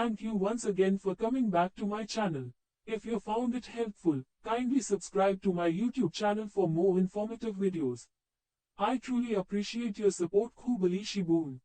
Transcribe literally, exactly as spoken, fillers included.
Thank you once again for coming back to my channel. If you found it helpful, kindly subscribe to my YouTube channel for more informative videos. I truly appreciate your support. Khublei shibun.